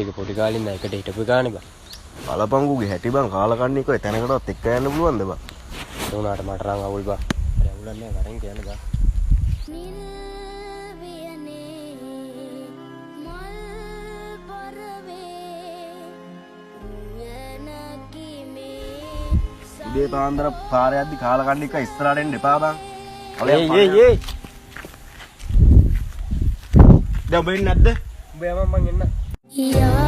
ඒක පොඩි කාලේ ඉඳන් එකට හිටපු ගානේ බං. බලපංගුගේ හැටි බං, කාලකන්ණික ඔය තැනකටවත් එක්ක යන්න පුළුවන්ද බං? ඒ වුණාට මට රං අවුල් බං. හරි, අවුලක් නෑ, වරෙන් කියන්න බං. නිල් වියනේ මල් පරවේ උයන කිමේ. උදේ පාන්දර පාර යද්දි කාලකන්ණික ඉස්සරහට එන්න එපා බං. ඒයි ඒයි ඒයි. දැන් උඹ එන්නේ නැද්ද? උඹ යමන්, මං එන්න. යා.